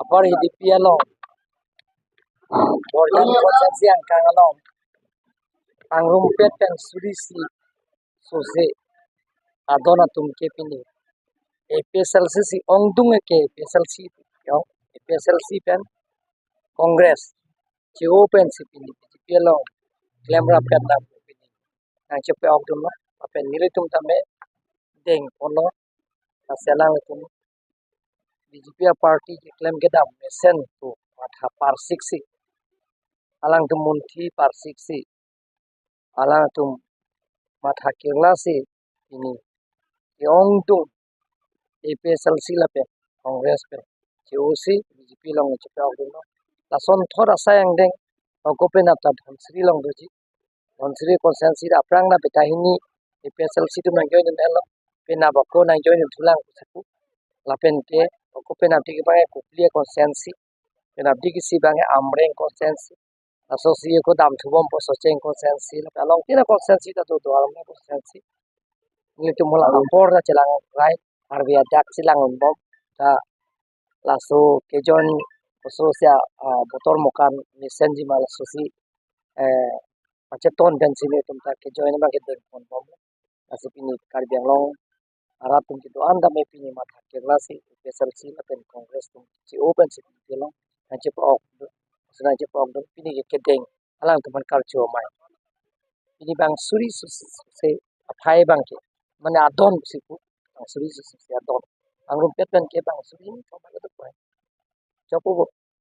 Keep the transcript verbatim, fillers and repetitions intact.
Bor Hidipi along, Borjan constituency angkang along, pangrumpet pen suri isi sose adon atum ke pini A P H L C si ongdung ke A P H L C, yo, A P H L C pen Congress che-o pensi pini B J P along klemrap kedam pini nangchepe-okdunlo, lapen nelitum tame dengponlo, lasi alangtum B J P a party keklem kedam mesen pu matha parsiksi, alangtum munthi parsiksi, alangtum matha kirlasi pini ke-ongdung A P H L C lapen Congress pen che-o si B J P along chepe-okdunlo. Lasonthot asai angdeng, ako penap ta Dhansiri along doji. Dhansiri constituency aphrang na beta hini A P H L C atum nangjoin dunlo, penap ako nangjoin dun thulang pusi pu. Lapen ke ako penap tik bang Kopili constituency, penap tik isi bang Amreng constituency, laso si ako damthubompo Socheng constituency, lapen along tina constituency ta do do Armenia constituency. Nelitum hala apor ta chelang rai, Karbi adak chelang unbom ta laso kejoin koso sia, ah, Botor Mokan mesenji ma laso si, eh, pacheton pensi nelitum ta kejoin abang kedengponbom. Lasi pini Karbi Anglong arat atum kedo-an tame pini matha kirlasi A P H L C lapen Congress atum che-o pensi pini kelong nangchepe-ok, nangchepe-okdun pini ke kedeng alangtum aphan karju amei. Pini bang suri sose aphai abang ke, mane adon pusi pu, bang suri sose adon. Pangrumpet pen ke bang suri ni kau mana tu pai. Chopo bo,